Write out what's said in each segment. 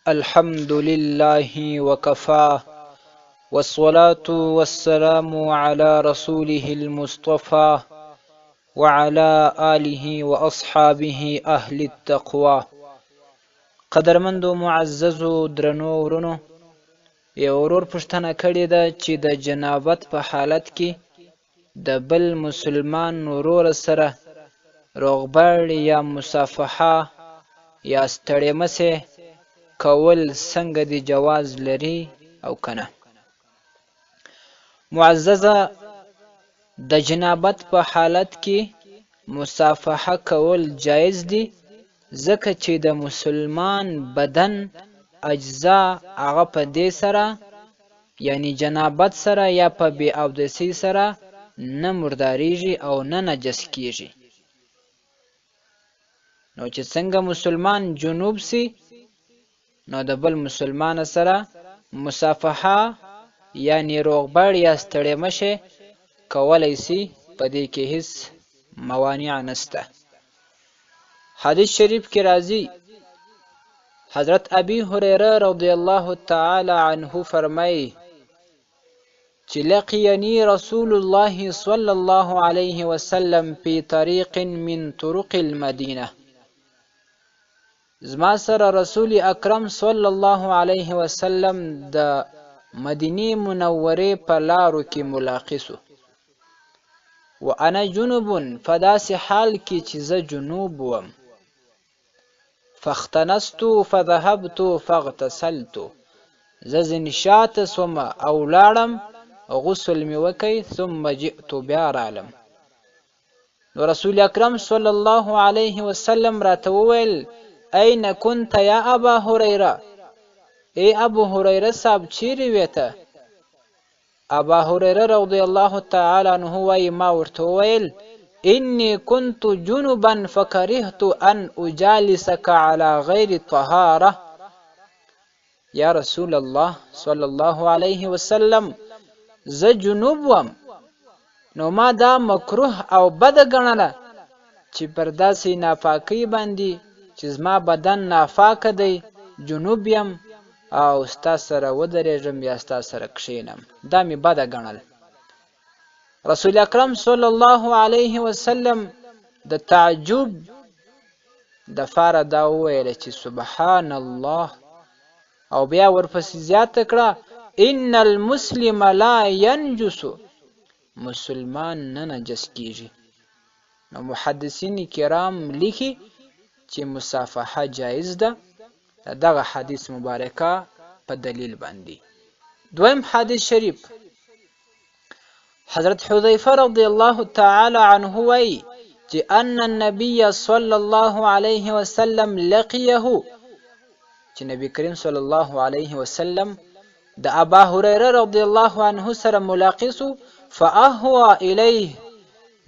الحمد لله وكفى، والصلاة والسلام على رسوله المصطفى وعلى آله وأصحابه أهل التقوى. قدرمندو معززو درنو ورونو، یو ورور پوښتنه کړې ده چې د جنابت په حالت کې د بل مسلمان ورور سره روغبړ یا مصافحه یا ستړې مسې کول څنګه دی، جواز لري او کنه؟ معززه، د جنابت په حالت کې مصافحه کول جایز دي، ځکه چې د مسلمان بدن اجزا هغه په دې سره، یعنی جنابت سره یا په بې اودسۍ سره، نه مرداریږي او نه نجس کیږي. نو چې څنګه مسلمان جنوب سي، نو د بل مسلمان سره مصافحه یعنی روغبړ یا ستړې مشې کولی سي، په دې کې هیڅ موانع نسته. حدیث شریف کې راځي، حضرت ابي هريره رضی الله تعالی عنه فرمایي چې لقيني رسول الله صلى الله عليه وسلم في طريق من طرق المدينة. زما سره رسول اکرم صلی الله علیه وسلم د مدینې منورې په لارو کې ملاقي سو، وانا جنوب، په داسې حال کې چې زه جنوب وم. فاختنست فذهبت فاغتسلت، زه ځینې شاته سوم او لاړم غسل مې وکی. ثم جئت، بیا رالم. نو رسول اکرم صلی الله علیه وسلم راته وویل: اين كنت یا ابا هريره؟ ای ابو هريره صاحب، چیرې وې ته؟ ابا هريره رضی الله تعالی عنه وایي، ما ورته وویل: اني كنت جنبا فكرهت ان اجالسك على غير طهاره. یا رسول الله صلی الله علیه وسلم، زه جنوب وم، نو ما دا مکروه او بده ګڼله چې پر داسې ناپاکۍ باندې چې زما بدن ناپاکه دی، جنوب یم، او ستا سره ودرېږم یا ستا سره کښېنم، دا مې بده ګڼل. رسول اکرم صلی الله علیه وسلم د تعجب د فاره دا وویل چې سبحان الله، او بیا ورپسې زیاته کړه: ان المسلم لا ينجس، مسلمان نه نجس کیږي. نو محدثین کرام لیکي چې مصافحه جایز ده دغه حدیث مبارکه په دلیل باندې. دویم حدیث شریف، حضرت حذیفه رضی الله تعالی عنه وایي چې ان النبي صلی الله علیه وسلم لقیه، چې نبی کریم صلی الله علیه وسلم د ابا هريره رضی الله عنه سره ملاقات سو. فاهوا الیه،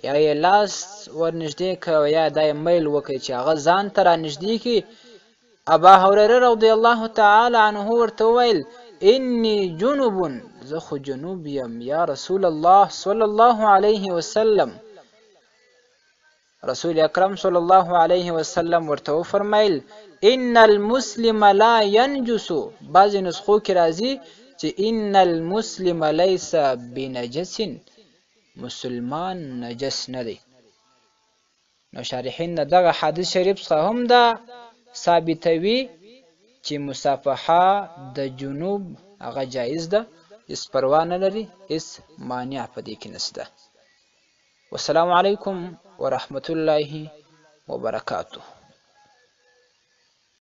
یا یې لاس ورنږدې کړ یا دا یې میل وکړ چې هغه ځان ته رانږدې کړي. ابا هريره رضی الله تعالی عنه ورته وویل: انی جنوب، زه خو جنوب یم یا رسول الله صلی الله علیه وسلم. رسول اکرم صلی الله علیه وسلم ورته وفرمایل: ان المسلم لا ينجس. بعضې نسخو کې راځي چې ان المسلم ليس بنجس، مسلمان نجس نه دی. نو شارحین دغه حدیث شریف څخه هم دا ثابتوي چې مصافحه د جنوب هغه جایز ده، هیڅ پروا نه لري، هیڅ مانع په دې کې نشته. والسلام علیکم ورحمت الله وبرکاته.